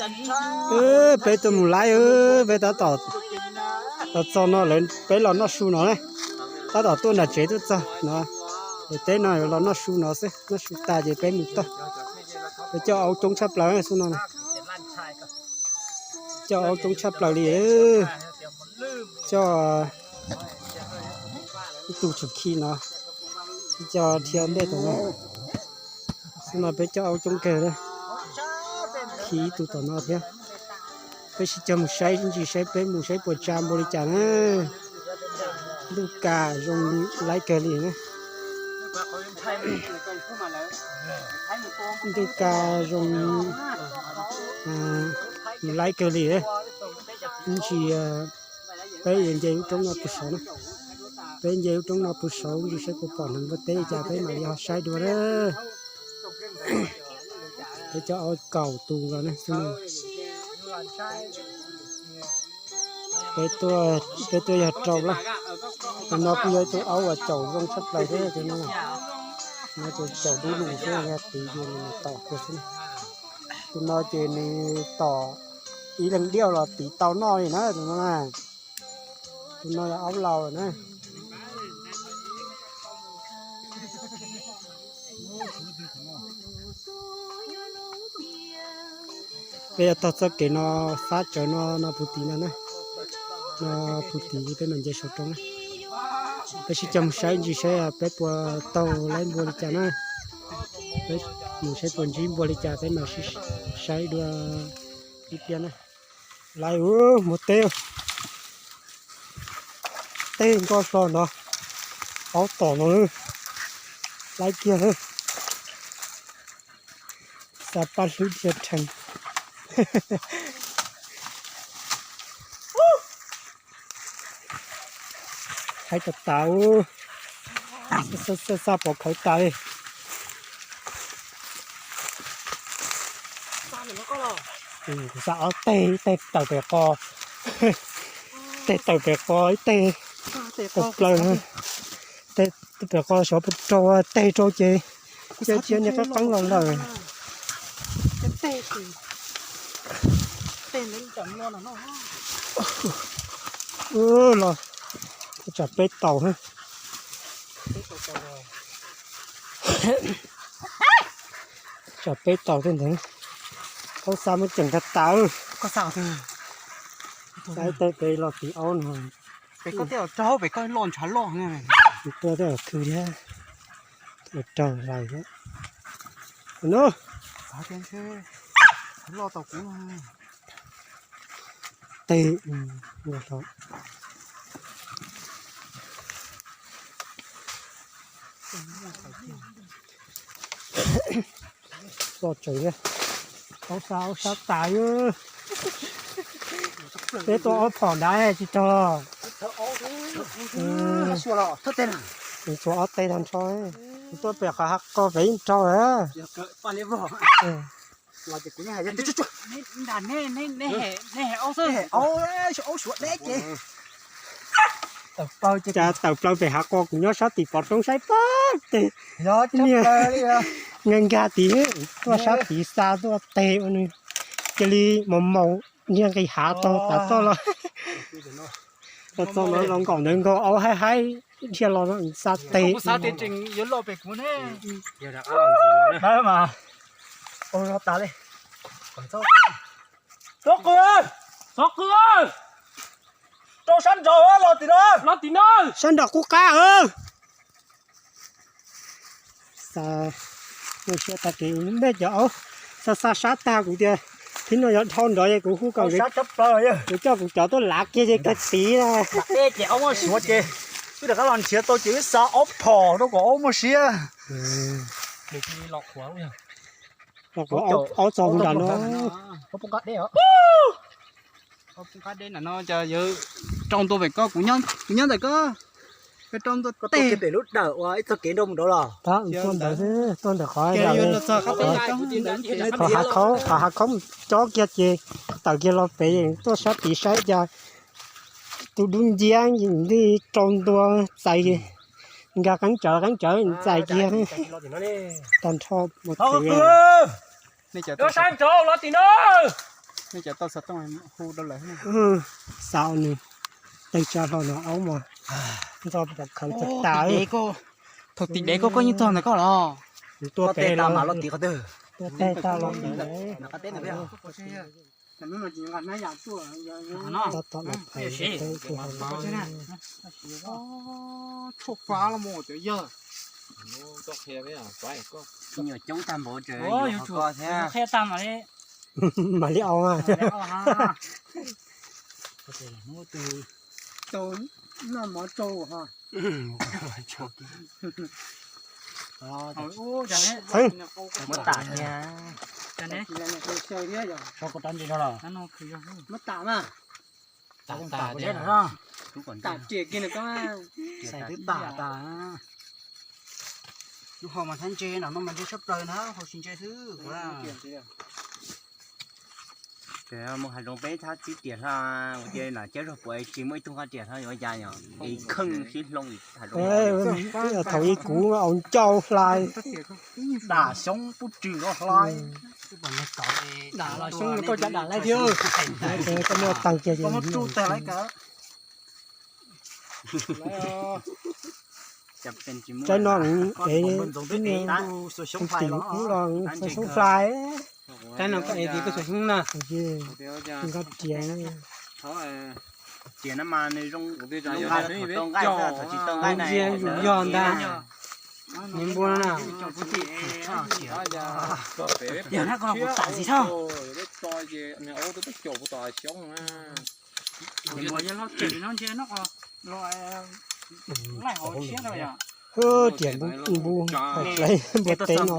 Peb tuaj mus laib, peb tab tom, los txog no lawv peb los noj su no na. Tab tom tuaj nram tsev tuaj txog no, es teb no los noj su no xwb, noj su tas ces peb mus toj. Peb coj aub coob tshaj plaws xwb no. Coj aub coob tshaj plaws li. Coj ib tug tseem khi no, coj dhia ntej tom no. Xwb no peb coj aub coob kawg na. Khi ib tug tom no thiab. Peb sib cog mus saib ntsis saib peb mus saib puas tsa npua li cas na. Ntuj kas zoo laib kawg li na. Ntuj kas zoo laib kawg li. Ib ntsis peb yuav nce lub roob no pw saud na. Peb nce lub roob no pw saud ntsis saib puas pom neeg npua teb li cas peb mam li ho saib dua na. Peb coj aub kaum tus los na xwb no. Peb tuaj yog rau lawm. Tus no kuj yog ib tug aub uas caum zoo tshaj plaws thiab tus no. No ces caum dub lug xwb, yog tiv ces nws mus tom kiag xwb. Tus no ces nws tom ib leeg diaj los tiv tau noj li na tus no na. Tus no yog aub laus na. Peb yuav taug txoj kev no fab tsawv no, no puv tid no na. No puv tid peb mam nce saum roob na. Peb sib cog mus saib ntsis saib peb puas taug laib npua li cas na. Peb mus saib puas ntsib npua li cas peb mam saib dua ib pliag na. Laib ua muaj teb, teb nkoj hlo no, aub tom no, laib kiag na. Xa paj hlwb dhia rhees. Haib tas tas, xa pov khawv tas li. Kuv xa ob teg, ib teg tawm pem qos, teg tawm pem qos, ib teg tawm plaws, teg pem qos xyov puas raug, teg raug ces cia cia niag qeeb qeeb los lawm. Los tsam peb taus, tsam peb taus tej ntawd. Aub xa muab ceem tas tas. Xa ib teg pem los tiv aub no. Pem koj tej zaum raug, pem koj loj ntshav loj. Tus tuaj tej zaum khw thiab, raug hlais thiab. No, loj tau kuv no. Teg, loj tsawv thiab. Aub xa, aub sab tas. Peb tua aub phom nrad tsis raug. Tua ob teg tag nrho. Kuv tuaj pem qhov hav qos pem yeej raug lawm. Cas tawm plaws pem hav qos, kuv nyob sab tim pov roob saib pob teg. Niag nkag nkag tid, tuaj sab tid xa tuaj teg ua nws cia li mos maus niag nqis hav tau tas toj los. Tau txog no los nkaum ntawd nkaus aub haib haib dhia los xa teg. Txhob qw, txhob qw, rau sab nraud los tim no, los tim no, sab nraud qub qab. Xa, ua siab tag kev, lub npej cov aub xa xa sab tag kuv tias, thib no yog dhau nrov es kuv hu kom, kuv coj kuv cov tuaj lav kiag ces kawg tid. Ces aub muaj siab ces wb rov qab los nrhiav tau ces wb xa aub phom rau kom aub muaj siab. Aub txog nram no. Rau ntua pem ko, kuv nyob ntawm ko. Rau ntua teg pem lub dawm uas ib txog kev nrau mus nraud los. Tab, tuaj ntawm xwb, tuaj ntawm qhov, qhov hav khaub, qhov hav khaub mus cob kiag ces tawm kiag los pem tuaj sab tid saib cas tus dub nciab nti rau ntua txais, nkag qeeb tsawv qeeb tsawv txais kiag tag nrho. Sab nraud los tim no, los tim no, Nej cov tau xov tooj hu rau lawv. Xav nws tawg tsa hlo no aub mas nto khaws tag tas. Thaum tim dev koj, koj yeej txog ntawm koj los? Tua pem los, tua pem tag los tim dev. Tab tom los pais. Tshuaj fab los mas cov yawg. Nyuam coob tag npaum ces yuav qhia tag mam li, mam li au. Tau noj mov tsau ha. Muab tam thiab. Muab tam mas. Tam tiam kiag nws koj. Xais twb tam tas. Lub hau mas thiab ntse no, no mas ntse tshaj plaws na, hau tsis ntse xwb. Mus hav zoov peb thab txib riam hlo, ua cia no cab zog puas tsis muaj ib tug qab riam hlo yuav cas yom, es kheej sib hloov hav zoov. Thaum ub kuv au ncauj hlais, dam xyoob pub rwg hlais. Dam los xyoob koj cas dam laiv thiab. Koj muaj tag kiag ces muab rub tag laiv kawg. Tsaib no es ib tug xuas xyoob hlais. Tsaib no koj es tiv koj xuas xyoob na. Nkaj riam. Riam no mas nws zoo, tau nqaij, thaum tsis tau nqaij na yus yog ntag. Nws npua na. Yog na koj los kuv tam ntxiv thab. Riam npua, npua, npua teb no.